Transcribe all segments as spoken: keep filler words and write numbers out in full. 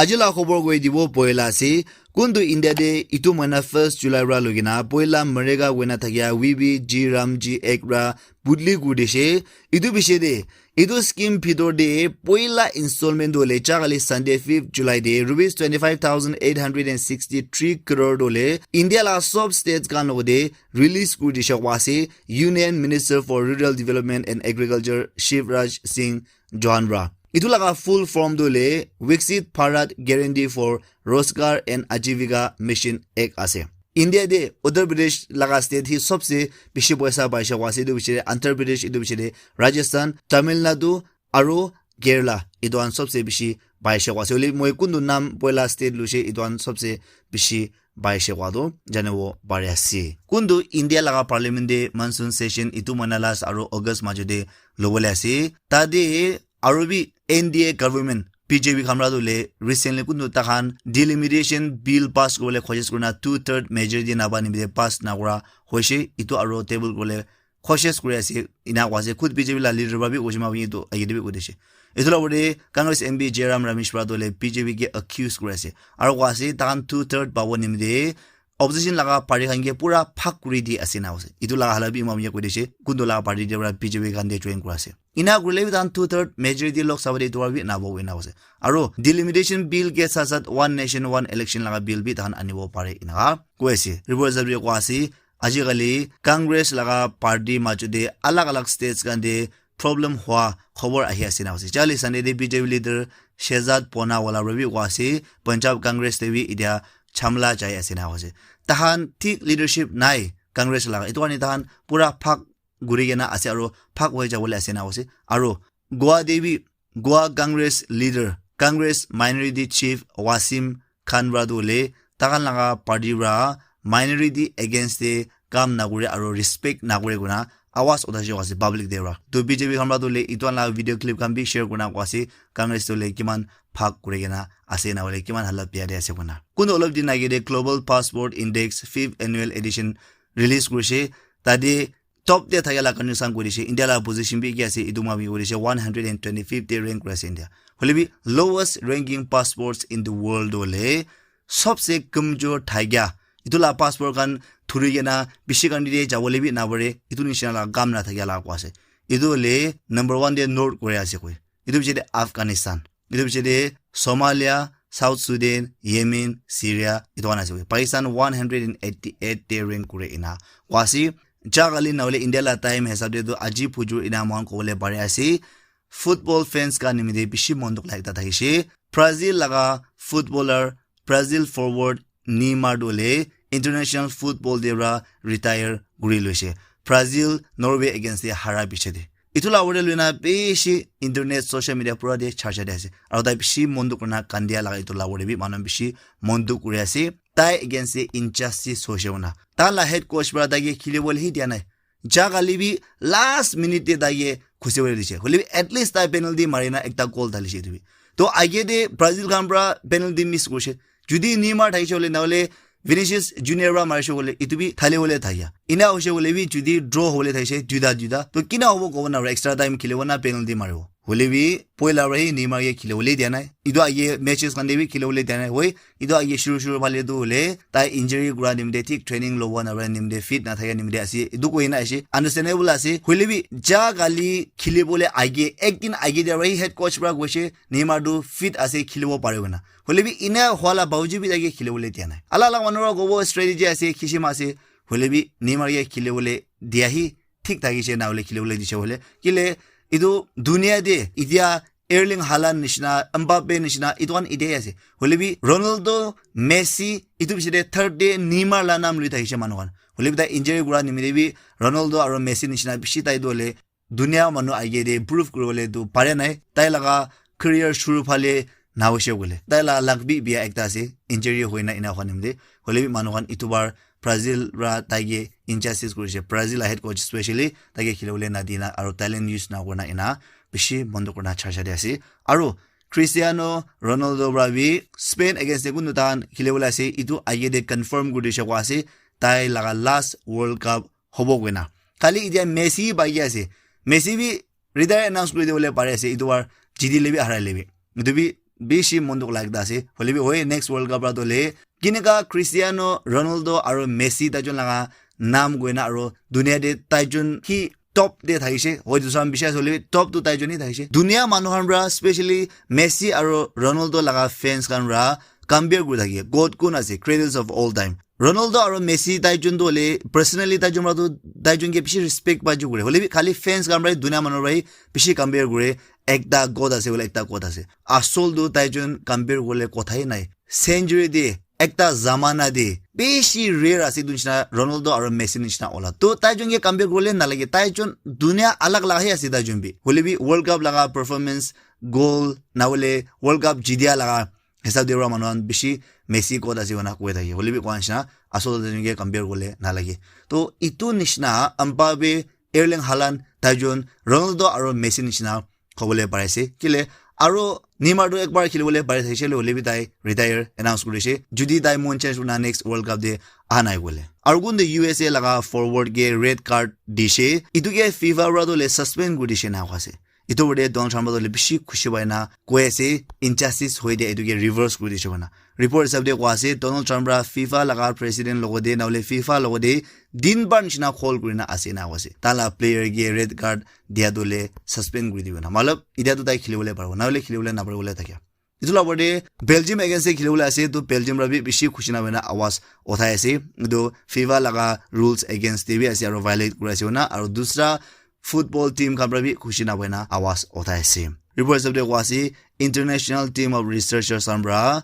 Aji la khobor koi dibo poila ase. Kuntu India te itu mahina first July ra logina poila marega wena thakia V B G Ramji Act ra budli kuri dishe. Itu bishe de, itu scheme bhitor de poila installment dole chagali Sunday fifth July de rupees twenty-five thousand eight hundred and sixty-three crore dole India la sub states khan logode release kuri dishe kwa ase Union Minister for Rural Development and Agriculture Shivraj Singh Chouhan ra. Itu laga full form tu le Viksit Bharat Guarantee for Rozgar and Ajivika Mission Act ase. India de Uttar Pradesh laga state hi sobse bishi paisa paisha kwa ase, itu bishi Andhra Pradesh, itu bishi Rajasthan, Tamil Nadu aru Kerala, itu an sobse bishi paisha kwa ase. Hoile moi kuntu nam poila state lushe, itu an sobse bishi paishe kwa tu janibo pari ase. Kuntu India laga parliament de monsoon session itu mahina last aru August majo de lobole ase. Tade aru bi N D A government B J P khan pra tu le recently kuntu takhan delimitation bill pass kuribole koshish kurina two third majority napa nimite pass nakura hoishe, itu aru table kuribole koshish kuri ase, ina koa ase. Khud B J P la leader pra bi koishe, ma bi etu agete bi koi dishe. Etu la opor te Congress M P Jairam Ramesh pra toh hoile B J P ke accuse kuri ase. Aro koa ase, tahan two third pabo nimite opposition laga party khan ke pura phak kuri di ase na koise. Etu laga hala bi imam ye koi dishe, kuntu laga party te pra B J P khan te join kura ase. Ina kurile bi tahan two third majority Lok Sabha te etu pra bi nabo ina koise. Aro delimitation bill ke sath sath one nation one election laga bill bi tahan anibo pare ina koi ase. Report hisab te koa ase, ajikali Congress laga party majo te alag alag states khan te problem hua khobor ahi ase na ase. Jali Sunday te B J P leader Shehzad Poonawalla para bi koa ase, Punjab Congress te bi etia jhamla jai ase na ase. Tahan thik leadership nai Congress laga. Etu karne tahan pura phak guri kena ase aro phak hoi jabole ase na ase. Aro Goa te bi Goa Congress leader, Congress minority chief Wasim Khan para tu hoile takhan laga party para minority against te kam nakure aro respect nakure kuna awaz uthai ase public te para. To B J P khan para tu hoile etu laga video clip khan bi share kurina koa ase, Congress tu hoile kiman bhag kuri kena ase na hoile kiman halat biya te ase kuna. Kuntu olop din age te Global Passport Index fifth Annual Edition release kurise, tate top te thaka la condition kuri se, India la position bi ki ase, etu ma bi kuri se, one hundred and twenty-fifth te rank kuri ase India. Hoile bi lowest ranking passports in the world hoile, sobse kamjor thakya, etu la passport khan thuri kena bishi country te jabole bi napare, etu nishina la kam na thakya la koa ase. Etu hoile number one te North Korea ase koi. Etu piche te Afghanistan. Etu piche te Somalia, South Sudan, Yemen, Syria, etu khan ase. Pakistan one hundred and eighty-eight te rank kure ena koa ase. Ja kali na hoile India la time hisab te tu aji phujur ena moikhan kobole pare ase. Football fans khan nimite bishi mon dukh la ekta thakishe. Brazil laga footballer, Brazil forward Neymar tu hoile international football te para retire kuri loise. Brazil Norway against te hara piche te. Etu la opor te loina bishi internet, social media pura te charcha te ase. Aro tai bishi mon dukh kurina kandia laga etu la opor te bi manu bishi mon dukh kuri ase. Tai against te injustice hoise koina. Tai la head coach para tai ke khilibole hi dia nai. Ja kali bi last minute te tai ke khusi bole dise. Hoile bi at least tai penalty mari na ekta goal dali se etu bi. To age te Brazil khan para penalty miss kurise. Judi Neymar thakise hoile na hoile Vinicius Junior para marise hoile etu bi thali bole thakya. Ina hoise hoile bi judi draw hobole thakise duita duita. To kina hobo kobo na extra time khilibo na penalty maribo. Hoile bi poila para hi Neymar ke khilibole dia nai. Etu age matches khan te bi khilibole dia nai. Hoi, etu age shuru shuru phale tu hoile tai injury kura nimite thik training lobo na para nimite fit na thaka nimite ase. Etu koi na ase. Understandable ase. Hoile bi ja kali khilibole age ek din age te para hi head coach para koise Neymar tu fit ase khilibo pare koina. Hoile bi ina hua la baujud bi tai ke khilibole dia nai. Alag alag manu para kobo strategy ase, kisim ase. Hoile bi Neymar ke khilibole dia hi thik thakise na hoile khilibole dise hoile. Kile etu dunia te etia Erling Haaland nishina, Mbappe nishina, etu khan etia ase. Hoile bi Ronaldo, Messi, etu piche te third te Neymar la naam lui thakise manu khan. Hoile bi tai injury kura nimite bi Ronaldo aro Messi nishina bishi tai tu hoile dunia manu age te prove kuribole tu pare nai. Tai laga career shuru phale na hoise koile. Tai la luck bi bia ekta ase. Injury hoina ina hua nimite. Hoile bi manu khan etu bar Brazil ra tai ke injustice kurise. Brazil la head coach specially tai ke khilibole na dina aro talent use na kurina ina bishi mon dukh kurina charcha te ase. Aro Cristiano Ronaldo pra bi Spain against te kuntu tahan khilibole ase, etu age te confirm kuri dishe koa ase, tai laga last World Cup hobo koina. Khali etia Messi baki ase, Messi bi retire announce kuri dibole pari ase, etu war jitile bi harile bi, etu bi bishi mon dukh lagda ase. Hoilebi hoi, next World Cup ra toh le kineka Cristiano Ronaldo aro Messi taijon laga naam koina aro dunia te taijon hi top te thakishe, hoi dusra bishi ase hoilebi top tu taijon hi thakishe. Dunia manu khan pra, specially Messi aro Ronaldo laga fans khan pra compare kuri thake, God kun ase, greatest of all time. Ronaldo aro Messi taijon tu hoile personally taijon pra tu taijon ke bishi respect pa ju kure. Hoilebi khali fans khan pra dunia manu pra bishi compare kure. Ekta God ase hoile ekta God ase. Asol tu taijon compare kurle kothai nai. Century de, ekta zamana de bishi rare ase etu nishina Ronaldo aro Messi nishina ola. To taijon ke compare kurle nalage. Taijon dunia alag alag he ase taijon bi. Hoilebi World Cup laga performance, goal, na hoile World Cup jitia laga hisab de pra manu khan bishi Messi God ase koina koi thake. Hoilebi koa nishina asol taijon ke compare kurle nalage. To etu nishina Mbappe, Erling Haaland, taijon Ronaldo aro Messi nishina khobole pare ase. Kile aro Neymar tu ekbar khilibole pare thakishe hoilebi tai retire announce kurishe. Judi tai mon change kurina next World Cup de aha nai koile. Aro kun de U S A laga forward ke red card dishe. Etu ke FIFA pra toh le suspend kuri dishe na koi ase. Etu opor te Donald Trump toh le bishi khushi pai na koi ase, injustice hoi dia etu ke reverse kuri dishe koina. Report hisab de koa ase, Donald Trump pra FIFA laga president logote, na hoile FIFA logote din bar nishina call kurina ase na koi ase. Tala player ke red card dia toh le suspend kuri dibo na. Matlab, etia toh tai khilibole paribo, na hoile khilibole naparibo le thakia. Etu la opor te Belgium against te khilibole ase, to Belgium pra bi bishi khushi na hoina awaz uthai ase. Etu FIFA laga rules against te bi ase aro violate kuri ase koina, aro dusra football team khan pra bi khushi na hoina awaz uthai ase. Report hisab de koa ase, international team of researchers khan pra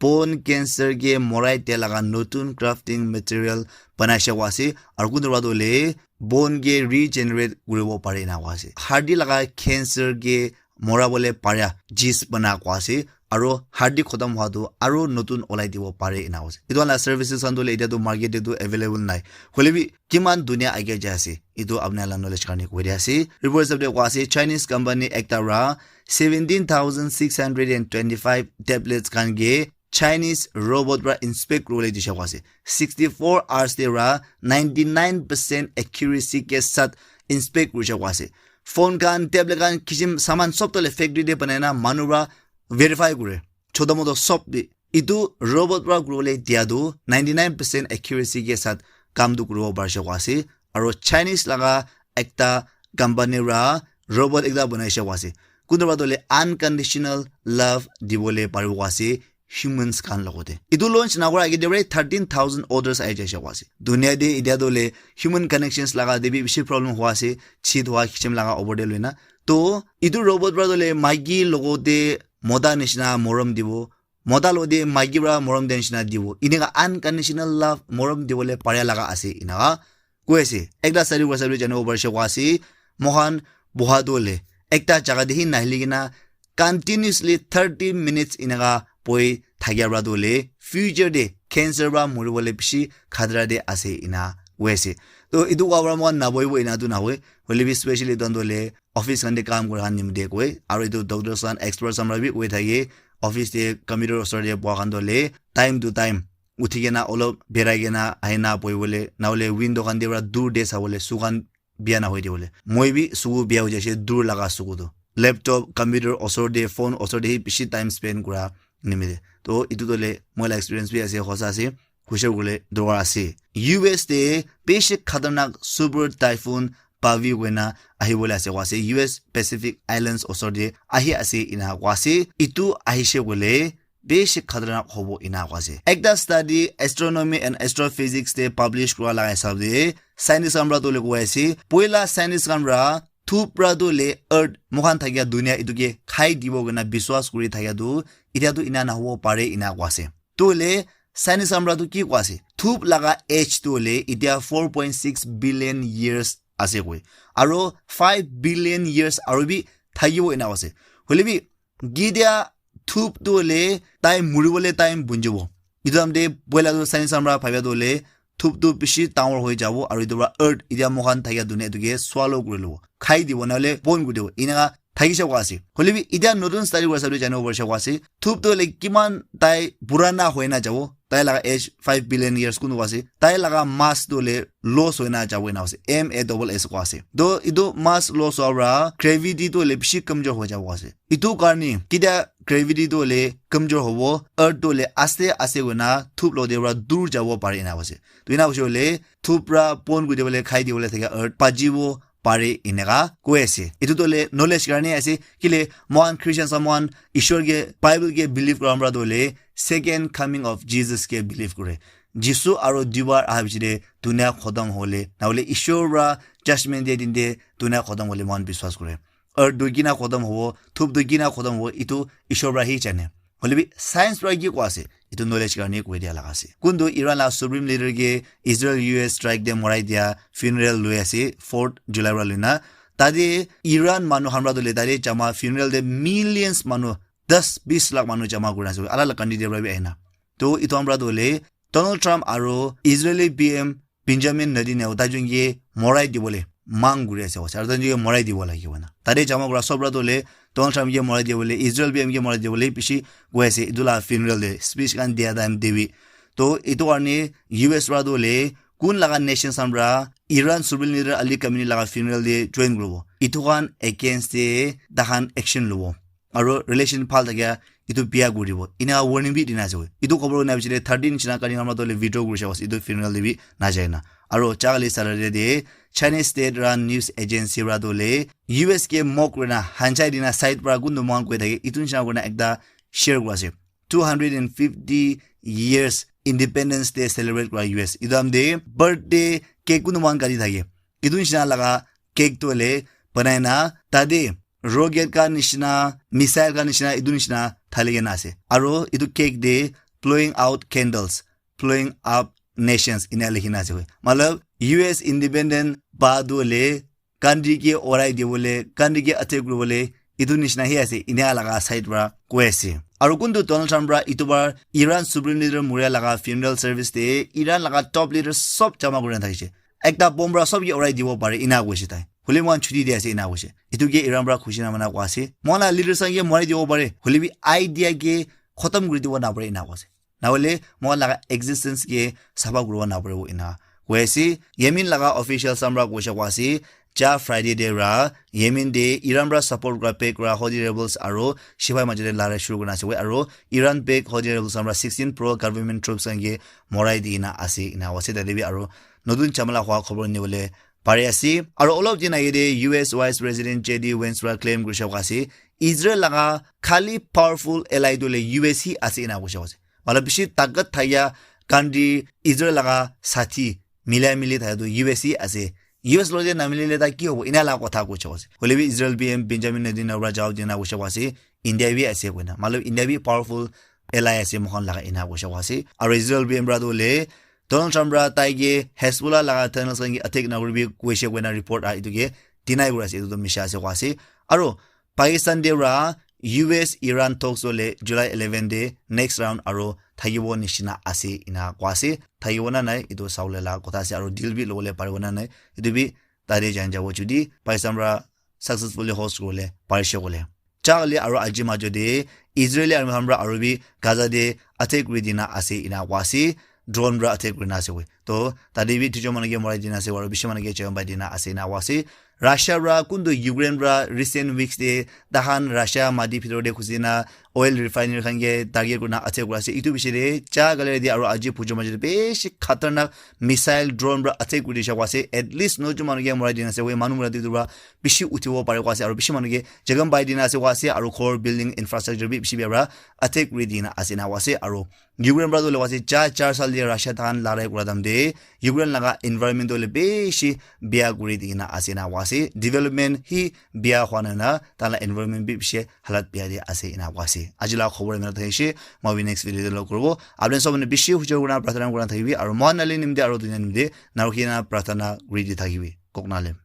bone cancer ke morai dia laga notun grafting material banai she koa ase, aro kuntu pra toh le bone ke regenerate kuribo pare na koa ase. Hardi laga cancer ke mora bole paria jis bana koa ase, aro hardi khotom hwa tu aro notun olai dibo pare ena koa ase. Etu la services khan toh le etia toh market te toh available nai. Hoilebi kiman dunia age jai ase, etu apni la knowledge karne koi dia ase. Report hisab de koa ase, Chinese company ekta pra seventeen thousand six hundred and twenty-five tablets khan ke Chinese robot pra inspect kuribole dishe koa ase. Sixty-four hours te pra ninety-nine percent accuracy ke sath inspect kurishe koa ase. Phone khan, tablet khan, kisim saman sob toh le factory te banai na manu pra verify kure. Chota mota sob bi. Etu robot pra kuribole dia tu ninety-nine percent accuracy ke sath kam tu kuribo parishe koa ase. Aro Chinese laga ekta company pra robot ekta banaishe koa ase. Kuntu pra toh le unconditional love dibole paribo koa ase humans khan logote. Etu launch nakura age te pra thirteen thousand orders ahi jaishe koa ase. Dunia te etia toh le human connections laga te bi bishi problem hua ase, chit hua kichim laga opor te loina. To etu robot pra toh le maiki logote mota nishina morom dibo, mota logote maiki pra morom dia nishina dibo. Eneka unconditional love, morom dibole paria laga ase, eneka koi ase. Ekta study kora hisab te janibo parishe koa ase, moikhan boha toh hoile ekta jaga te hi nahili kena continuously thirty minutes eneka bohi thakia pra toh hoile future te cancer pra mori bole bishi khatara te ase ena koi ase. To etu koa pra moikhan nabohibo ena tu nahoi, hoile bi specially etu khan toh hoile office khan te kam kura khan nimite koi, aro etu doctors khan, experts khan pra bi koi thake, office te computer osor te boha khan toh hoile time to time uthi kena olop berai kena ahina bohibole, na hoile window khan te pra dur te sabole, su khan bia nahoi dibole. Moi bi suku bia hoi jaise, dur laga suku tu. Laptop, computer osor te, phone osor te hi bishi time spend kura nimite. To etu toh hoile moi la experience bi ase, hosa ase, hoishe koile dorkar ase. U S te bishi khatarnak super typhoon Pavi koina ahibole ase koa ase. U S Pacific Islands osor te ahi ase ena koa ase. Etu ahishe koile bishi khatarnak hobo ena koa ase. Ekta study astronomy and astrophysics te publish kura laga hisab te scientist khan pra toh hoile koi ase, poila scientist khan pra thup pra toh hoile earth, moikhan thakia dunia etu ke khai dibo koina biswas kuri thakia tu etia tu ena nahobo pare ena koa ase. Toh hoile scientist khan pra tu ki koa ase? Thup laga age tu hoile etia four point six billion years ase koi. Aro five billion years aro bi thakibo ena ase. Hoile bi, ketia thup tu hoile tai muribole time bunjibo. Etu time te poila tu scientist khan pra bhabia tu hoile thup tu bishi dangor hoi jabo, aro etu pra earth, etia moikhan thakia dunia etu ke swallow kuri lobo, khai dibo, na hoile bon kuri dibo. Eneka thakishe koa ase. Hoile bi etia notun study kura hisab te janibo parishe koa ase, thup tu hoile kiman tai purana hoi na jabo, tai laga age five billion years kun koa ase, tai laga mass tu hoile loss hoi na jabo ena ase, M A double S koa ase. To etu mass loss hua pra gravity tu hoile bishi kamjor hoi jabo ase. Etu karne ketia gravity tu hoile kamjor hobo, earth tu hoile aste aste hoina thup lote para dur jabo pare ena koise. To ena koise hoile thup para pon kuri dibole khai dibole thaka earth pajibo pare eneka koi ase. Etu tu hoile knowledge karne ase, kile mohan Christian sa mohan Ishwar ke Bible ke believe kura para tu hoile second coming of Jesus ke believe kure. Jisu aro duibar aha bichire dunia khotom hole, na hole Ishwar para judgment dia din te dunia khotom hole mohan biswas kure. Earth tu kina khotom hobo, thup tu kina khotom hobo, itu Ishwar para hi jane. Hoile bi science para ki koa ase, itu knowledge karne koi dia laga ase. Kuntu Iran la supreme leader ke Israel U S strike te morai dia funeral loi ase, fourth July para loina. Tate Iran manu khan para tu le tate jama funeral te millions manu, das bis lakh manu jama kuri ase. Alak alak country te para bi ahina. To itu khan para tu le Donald Trump aro Israeli P M Benjamin Netanyahu tai jun ke morai dibole mang kuri ase koise. Aro tai jun ke morai dibo lagibo na. Tate jama kura sob para tu hoile Donald Trump ke morai dibole, Israel P M ke morai dibole bishi koi ase. Etu la funeral te speech khan dia time te bi. To etu karne U S para tu hoile kun laga nation khan para Iran supreme leader Ali Khamenei laga funeral te join kuribo. Etu khan against te tahan action lobo. Aro relation bhal thakia etu bia kuribo. Ena warning bi dina ase. Etu khobor huna bichire thirteen nishina kani khan para tu hoile withdraw kuri ase. Etu funeral te bi najai na. Aro chakali Saturday te Chinese state run news agency para tu hoile U S ke mock kurina hanchai dina side para kuntu mohan koi thake. Etu nishina kurina ekta share kura ase. Two hundred and fifty years Independence Day celebrate kura U S. Etu time te birthday cake kuntu mohan kati thake. Etu nishina laga cake tu hoile banai na tate rocket khan nishina, missile khan nishina, etu nishina thali kena ase. Aro etu cake te blowing out candles, blowing up nations ena likhi na ase koi. Matlab U S independent ba tu hoile country ke orai dibole, country ke attack kuribole, etu nishina hi ase, ena laga side para koi ase. Aro kuntu Donald Trump para etu bar Iran supreme leader moria laga funeral service te Iran laga top leader sob jama kuri na thakishe. Ekta bomb para sob ke orai dibo pare, ena koise tai. Hole mohan chuti di ase, ena koise. Etu ke Iran para khushi na mana koa ase. Mohan la leaders khan ke morai dibo pare. Hole bi idea ke khotom kuri dibo na pare, ena koa ase. Na hole mohan laga existence ke sapha kuribo na paribo, ena koi ase. Yemen laga official khan para koise koa ase. Ja Friday te ra Yemen te Iran para support kura back kura Houthi rebels aro Shibai major te larai shuru kurina ase. Aro Iran back Houthi rebels khan para sixteen pro government troops khan ke morai di na ase, ena koa ase. Tate bi aro notun jhamela hua khobor nibole pari ase. Aro olop din age te U S Vice President J D Vance para claim kurishe koa ase, Israel laga khali powerful ally tu le U S hi ase ena kurishe koa ase. Matlab bishi takat thaya country Israel laga sathi milai mili thaya tu U S hi ase. U S lote namilile ta ki hobo, ena laga kotha kurishe koa ase. Hole bi Israel P M Benjamin Netanyahu para jawab dina kurishe koa ase, India bi ase koina. Matlab India bi powerful ally ase moikhan laga, ena kurishe koa ase. Aro Israel P M para tu hole Donald Trump para tai ke Hezbollah laga tunnels khan ke attack na kuribi koishe koina report ah etu ke deny kuri ase, etu tu misha ase koa ase. Aro Pakistan te para U S Iran talks hole July eleven te next round aro thakibo nishina ase ena koa ase. Thakibo na nai etu sabole laga kotha ase, aro deal bi lobole paribo na nai etu bi tate jan jabo jodi Pakistan para successfully host kuribole parishe koile. Chakali aro aji majo te Israeli army khan para aro bi Gaza te attack kuri dina ase ena koa ase, drone para attack kurina ase koi. To tate bi duijon manu ke morai dina ase, aro bishi manu ke jaga pai dina ase ena koa ase. Russia para kuntu Ukraine para recent weeks te tahan Russia mati bhitor te ghusi na oil refinery khan ke target kurina attack kura ase. Etu bishi te chakali te aro aji pujo majo te bishi khatarnak missile drone para attack kuri dishe koa ase. At least noijon manu ke morai dina ase koi, manu mura te etu para bishi uthibo pare koa ase, aro bishi manu ke jaga pai dina ase koa ase, aro ghor building infrastructure bi bishi bia para attack kuri dina ase ena koa ase. Aro Ukraine para tu hoile koa ase char char saal te Russia tahan larai kura time te Ukraine laga environment tu hoile bishi bia kuri dina ase ena koa ase. Development hi bia hua nai na, tahan la environment bi bishi halat bia te ase ena koa ase. Aji laga khobor ena thakishe, moi bi next video te log kuribo. Apni sob manu bishi hujor kurina prarthana kurina thakibi, aro mohan nali nimite aro dunia nimite narukhi na prarthana kuri di thakibi. Kok nalem.